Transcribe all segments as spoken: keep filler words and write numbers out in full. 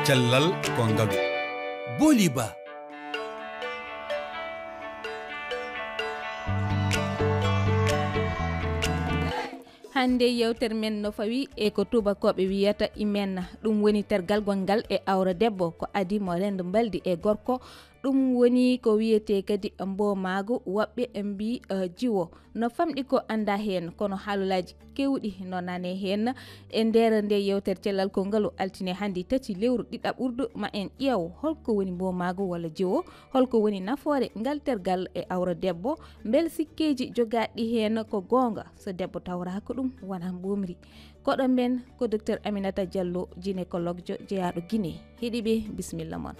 Cellal ko ngalu. Booli ba. Hannde yewtere men no fawi e ko tuubakooɓe wiyata imen. Ɗum woni tergal gonngal e awra debbo, ko adi mo rendo mbaldi e gorko. Ɗum woni ko wiyetee kadi mboomaagu, woɓɓe mbii, eh, jiwo. No famɗi ko anndaa heen, kono haalulaaji keewɗi no nanee heen. E nder nde yewtere cellal ko ngalu altine hannde tati lewru ɗiɗaɓurdu, ma en ƴeew holko woni mboomaagu walla jiwo, holko woni nafoore ngal tergal e awra debbo, mbel sikkeeji jogaaɗi heen ko goonga, so debbo tawraaka ɗum wona mboomri. Koɗo men ko Docteur Aminata Diallo, gynécologue jo jeyaaɗo Guinée. Heɗiiɓe, bisimilla mon.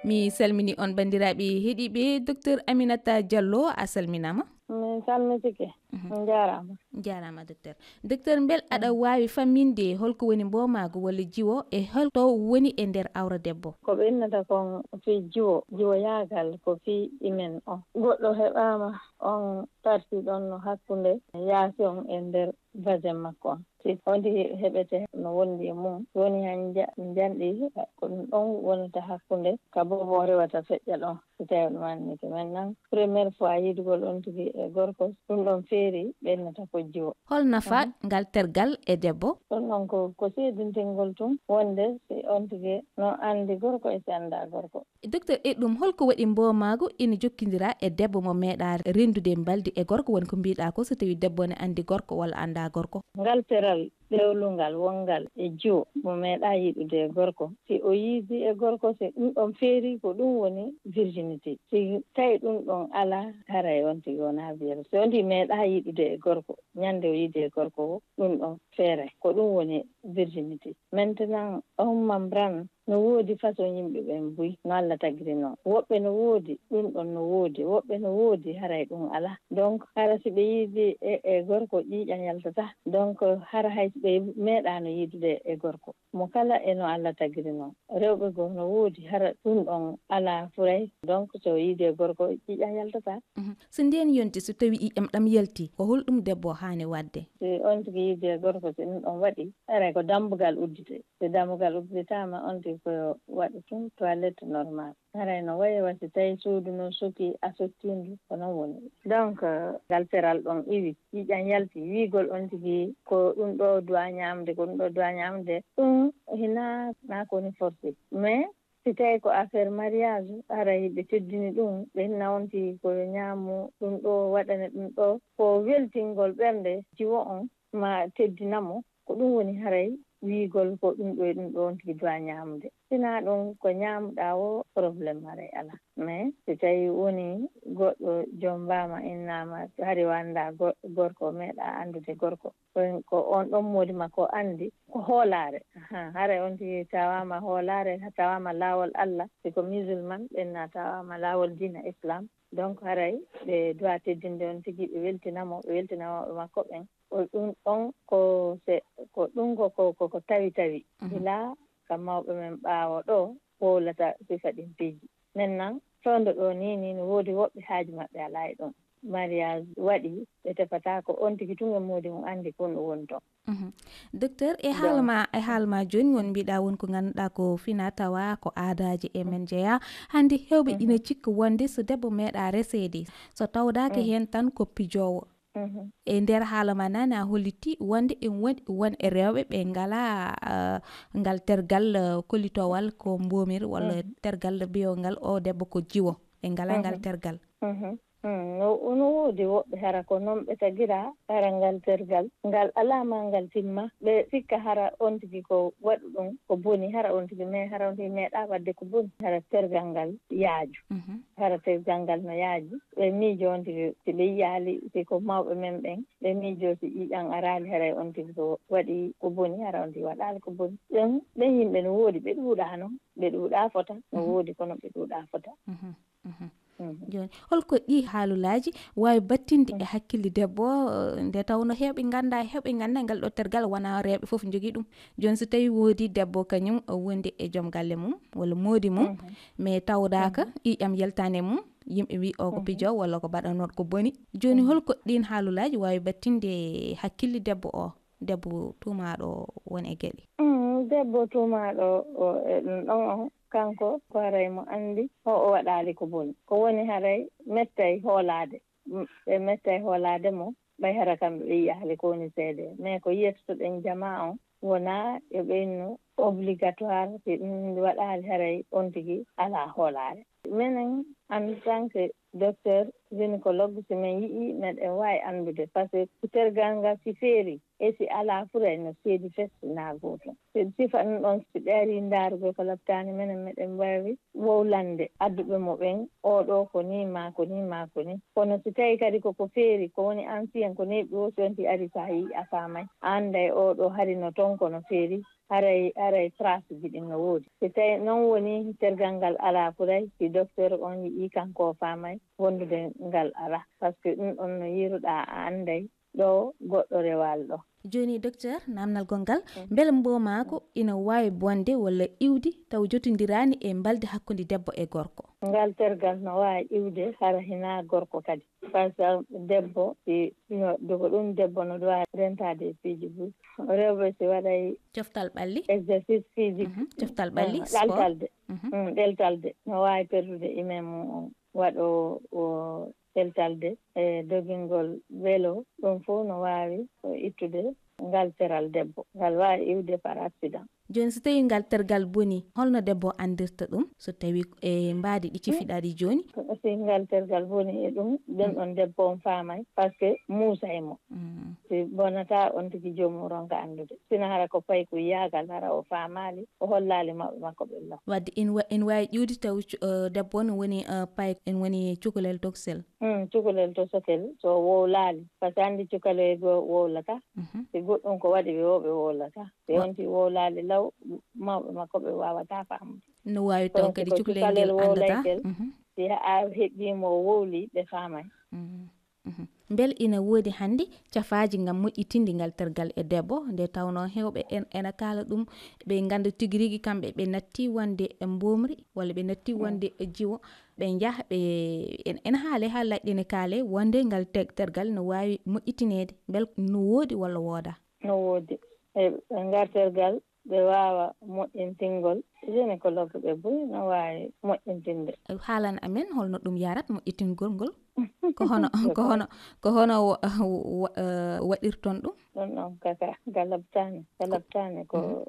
Mi salmini on banndiraaɓe heɗiiɓe. Docteur Aminata Diallo, a salminaama. Min salmitike. Mhm. On njaaraama. Njaaraama, docteur. Docteur, mbel aɗa waawi famminde holko woni mboomaagu walla jiwo e holto woni e nder awra debbo? Ko ɓennata kon fii jiwo, jiwoyaagal ko fii imen on. Goɗɗo heɓaama on parti ɗon no hakkunde yaasi on e nder vagin makko on. Si on tigi heɓete no wondi e mum, woni han nja-, njanɗi, ko ɗum ɗon wonata hakkunde ka boobo o rewata feƴƴa ɗon. Si tawi ɗum annike men nan, première fois yiidugol on tigi e gorko, ɗum ɗon feeri ɓennata ko jiwo. Hol nafa ngal tergal e debbo? Ɗum ɗon ko, ko seedintingol tun wonde si on tigi no anndi gorko e si anndaa gorko. Docteur, e ɗum, holko waɗi mboomaagu ina jokkindira e debbo mo meeɗaa renndude mbaldi e gorko, woni ko mbiɗaa ko, so tawi debbo ne anndi gorko walla anndaa gorko? Ngal teral ɓeewlungal wonngal e jiwo mo meeɗaa yiɗude e gorko, si o yiidi e gorko, si ɗum ɗon feeri, ko ɗum woni virginité. Si tawi ɗum ɗon alaa, haray on tigi wonaa vierge. Si on tigi meeɗaa yiɗude e gorko, ñande o yiidi e gorko o, ɗum ɗon feeray. Ko ɗum woni virginité. Maintenant, on membrane no woodi façon yimɓe ɓen buy, no Alla tagiri non. Woɓɓe no woodi, ɗum ɗon no woodi. Woɓɓe no woodi, haray ɗum alaa. Donc, hara si ɓe yiidi e, e gorko, ƴiiƴan yaltataa. Donc, hara hay si ɓe meeɗaano yiidude e gorko. Mo kala e no Alla tagiri non. Rewɓe goo no woodi, hara ɗum ɗon alaa furay. Donc, so yiidi e gorko, ƴiiƴan yaltataa. Mhm. So ndeen yonti, so tawi ƴiiƴam ɗam yalti, ko holɗum debbo haani waɗde? Si on tigi yiidi e gorko, si ɗum ɗon waɗi, haray ko dambugal udditee. Si dambugal udditaama, on tigi ko yo waɗu tun toilette normal. Haray no wayi wa si tawi suudu no suki a sottindu, ko non woni. Donc, ngal feral ɗon iwi, ƴiiƴam yalti, wiigol on tigi ko ɗum ɗo duwaa ñaamde, ko ɗum ɗo duwaa ñaamde, ɗum hinaa, naa ko woni forcé. Mais si tawi ko affaire mariage, haray ɓe teddini ɗum, ɓe hinna on tigi ko yo ñaamu ɗum ɗo, waɗane ɗum ɗo, ko weltingol ɓernde jiwo on, ma teddina mo, ko ɗum woni haray wiigol ko ɗum ɗo e ɗum ɗo on tigi duwaa ñaamude. Sinaa ɗum ko ñaamuɗaa o, problème haray alaa. Mais si tawi woni goɗɗo jommbaama, innaama, hari o anndaa go-, gorko, o meeɗaa anndude gorko, ko, ko on ɗon moodi makko anndi ko hoolaare. Ahan, haray on tigi tawaama hoolaare, tawaama laawol Alla, si ko musulman, ɓen na tawaama laawol diina Islam. Donc haray ɓe duwaa teddinde on tigi, ɓe weltina mo, ɓe weltina mawɓe makko ɓen. Ko ɗum ɗon ko se-, ko ɗum ko, ko, ko, ko tawi tawi. Mhm. Ilaa ka mawɓe men ɓaawo ɗo wowlata sifa ɗin piiji. Maintenant, fewndo ɗo ni, ni no woodi woɓɓe haaju maɓɓe alaa e ɗum. Mariage waɗi, ɓe tefataa ko on tigi tun e moodi mum anndi ko no woni ton. Mhm. Docteur, e haala ma, e haala ma jooni, won mbiɗa won ko ngannduɗaa ko fina tawa ko aadaaji e men jeyaa. Hannde heewɓe ina cikka wonde so debbo meeɗaa reseede, so tawdaaka heen tan ko pijoowo. Mhm. E nder haala ma nane a holliti wonde en woni won e rewɓe ɓe ngalaa, ah, ngal tergal, ah, kollitowal ko mboomir walla tergal mbiyowngal o debbo ko jiwo. Ɓe ngalaa ngal tergal. Mhm. Mm, no, no woodi woɓɓe hara ko non ɓe tagira hara ngal tergal, ngal alaa ma ngal timma. Ɓe sikka hara on tigi ko waɗu ɗum ko boni, hara on tigi me-, hara on tigi meeɗaa waɗde ko boni. Hara tergal ngal yaaju. Mhm. Hara tergal ngal no yaaji. Ɓe miijo on tigi si ɓe yiyaali, si ko mawɓe men ɓen, ɓe miijo si ƴiiƴan araali, haray on tigi ko waɗi ko boni, hara on tigi waɗaali ko boni. Ɓen, ɓen yimɓe no woodi, ɓe ɗuuɗaa non, ɓe ɗuuɗaa fota, no woodi kono ɓe ɗuuɗaa fota. Mhm. Mhm. Mhm. Jooni, holko ɗii haalulaaji waawi battinde e hakkille debbo, eh, nde tawnoo heewɓe nganndaa, heewɓe nganndaa ngal ɗoo tergal wonaa rewɓe fof njogii ɗum. Jooni, so tawii woodi debbo kañum o wondi e joom galle mum walla moodi mum, mais tawdaaka, ƴiiƴam yaltaani e mum, yimɓe mbii o ko pijo walla ko baɗanooɗo ko boni. Jooni, holko ɗiin haalulaaji waawi battinde e hakkille debbo o? debbo tuumaaɗo won e geɗe? Mm, debbo tuumaaɗo o e ɗum ɗon o, kanko ko haray mo anndi o, o waɗaali ko boni. Ko woni haray mettay hoolaade. Mm, ɓe mettay hoolaade mo, ɓay hara kamɓe ɓe yiyaali ko woni seede. Mais ko yiyata to ɗen jamaa on, wonaa yo ɓe innu obligatoire, si ɗum waɗaali haray on tigi alaa hoolaare. Menen, en tant que docteur gynécologue, si men yi'i, meɗen waawi anndude, parce que tergal ngal si feeri, e si alaa furay no seedi fes naa gootum. Si sifa ɗum ɗon, si ɓe arii ndaarugol ko laptaani, menen meɗen mbaawi wowlande adduɓe mo ɓen, oo ɗoo ko nii maa ko nii maa ko nii. Kono si tawii kadi ko ko feeri, ko woni ancien, ko neeɓi o, si on ti ari so a yi'i a faamay, a annday oo ɗoo hari no ton ko no feeri, haray, haray trace ji ɗin no woodi. Si tawii non woni tergal ngal alaa furay, si docteur on yi'ii kanko o faamay wondude ngal alaa. Parce que ɗum ɗon no yiiruɗaa a annday ɗo goɗɗo rewaali ɗo. Jooni, docteur, naamnal gonngal, mbele mboomaako ina waawi bonde walla iwdi taw jotondiraani e mbaldi hakkunde debbo e gorko? Ngal tergal no waawi iwde hara hinaa gorko kadi. Par exemple, debbo, si, no, ko ɗum debbo no waawi rentaade e piiji buy. Rewɓe si waɗay coftal ɓalli, exercice physique, mhm, coftal ɓalli, eh, sport. Ɗeltalde. Mhm. Mm, ɗeltalde. No waawi perdude email mum on. Waɗo o ɗeltalde e dogingol welo, ɗum fof no waawi ittude ngal teral debbo. Ngal waawi iwde par accident. Jooni, so tawii ngal tergal bonii, holno debbo anndirta ɗum? So tawii e mbaadi ɗi cifiɗaa ɗi jooni? Si ngal tergal bonii e ɗum, ɗum ɗon debbo on faamay, parce que muusa e mo. Mm. Si bonataa, on tigi joomum ronka anndude. Sina hara ko payku yaagal, hara o faamaali, o hollaali mawɓe makko ɓen law. Wadde ina wa-, ina waawi ƴuwde taw cu-, eh, debbo on woni, eh, payku, en woni cukalel toksel. Mm, cukalel tosokel, so o wowlaali. Par ce que anndi cukalel goo wowlata. Mhm. Si goɗɗum ko waɗi ɓe, o ɓe wowlata. Si on ti wowlaali law, mawɓe makko ɓe waawataa faamude. No waawi taw kadi ko cukalel ngel anndata. Wowlaykel, mhm, si a heɓii mo o wowli, ɓe faamay. Mhm. Mhm. Mbele ina woodi hannde cafaaji ngam moƴƴitinde ngal tergal e debbo, nde tawnoo heewɓe en ena kaala ɗum, ɓe ngannda tigi rigi kamɓe ɓe natti wonde e mboomri walla ɓe natti wonde e jiwo, ɓe njaha ɓe en, ena haale haalaaji ɗi ne kaale wonde ngal te-, tergal no waawi moƴƴitineede, mbele no woodi walla woodaa? No woodi. E ngal tergal ɓe waawa moƴƴintingol, gynécologue ɓe buy no waawi moƴƴintinde. Haalan amen holno ɗum yarat moƴƴitingol ngol? Ko hono, ko hono, ko hono wa-, wa-, eh, waɗirton ɗum? Ɗum ɗon kaka, ka labtaani, ka labtaani ko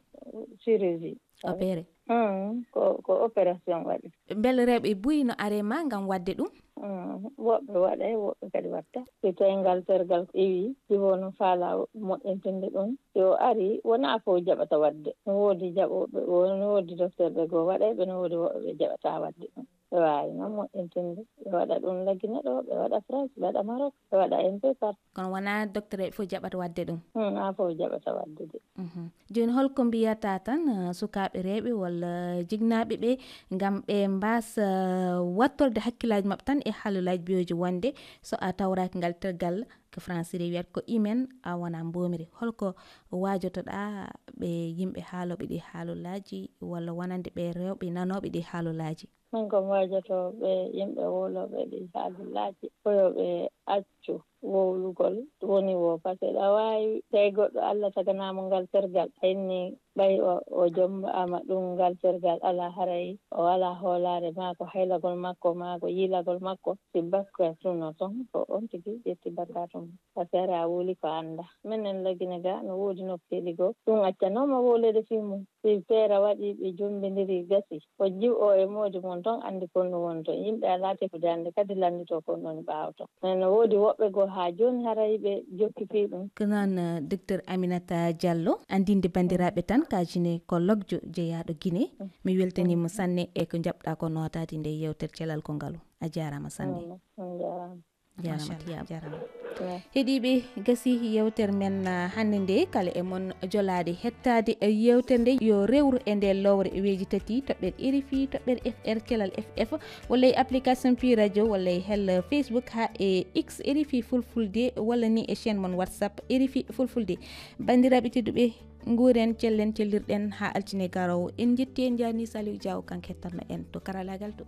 chirurgie. Opéré. Mm, ko, ko opération waɗi. Mbele rewɓe buy no are ma ngam waɗde ɗum? Mm, woɓɓe waɗay, woɓɓe kadi watta. Si tawi ngal tergal iwi, si woo no faalaa moƴƴintinde ɗum, si o ari, wonaa fof jaɓata waɗde. No woodi jaɓooɓe, no woodi docteur ɓe goo waɗay ɓe, no woodi woɓɓe ɓe jaɓataa waɗde ɗum. Ɓe waawi noon moƴƴintinde. Ɓe waɗa ɗum Lagine ɗo, ɓe waɗa France, ɓe waɗa Maroc, ɓe waɗa un peu partout. Kono wonaa docteur fof jaɓata waɗde ɗum? Hmm, wonaa fof jaɓata waɗde de. Mhm. Jooni, holko mbiyata tan, eh, sukaaɓe rewɓe walla jinnaaɓe ɓe ngam ɓe mbaasa, eh, wattorde hakkillaaji maɓɓe tan e haalolaaji biyoji wonde so a tawraaki ngal tergal, ko Français wiyata ko hymen, a wonaa mboomri. Holko waajotoɗaa ɓe yimɓe haalooɓe ɗi haalolaaji walla wonande ɓe rewɓe nanooɓe ɗi haalolaaji? Min ko mi waajotoo ɓe yimɓe wowlooɓe ɗi haalolaaji, ko yo ɓe accu wowlugol woni woo, parce que a waawi tawi goɗɗo Alla taganaa mo ngal tergal, a inni ɓay o, o jombaama ɗum ngal tergal alaa, haray o alaa hoolaare, maa ko haylagol makko, maa ko yiilagol makko, si bakka tun no ton, ko on tigi ƴetti bakka tun. Parce que a wuli ko annda. Minen Lagine ga no woodi nokkeeli goo, ɗum accanooma wowleede fii mum. Si feere waɗi, ɓe jommbindiri, gasi. O jiwo e moodi mon ton, anndi kon no woni ton. Yimɓe alaa tefude annde, kadi lannditoo kon woni ɓaawo ton. Mais no woodi woɓɓe goo haa jooni haray ɓe jokkitii ɗum. Ko noon, eh, Docteur Aminata Diallo, anndinde banndiraaɓe tan ka gynécologue jeyaaɗo Guinée. Mm. Mi weltanii mo sanne e ko njaɓɗaa ko nootaade nde yeewtere Cellal Ko Ngalu. A jaaraama sanne. Mm, on jaaraama. Jaaraama, machallah, tiyaama. Jaaraama. Heɗiiɓe, gasi yeewtere men, ah, hannde nde, kala e mon jolaade heɗtaade e yeewtere nde, yo rewru e nde lowre weeji tati, toɓɓere R F I, toɓɓere F R, Kelal F F, walla e application Pi Radio, walla e hel Facebook haa e X R F I Fulfulde, walla ni e chaîne mon WhatsApp R F I Fulfulde. Banndiraaɓe tedduɓe, nguuren, cellen, cellirɗen haa altine garoowo. En njetti, en njaarni Saliou Diaw, kanko hettanno en to karalaagal to.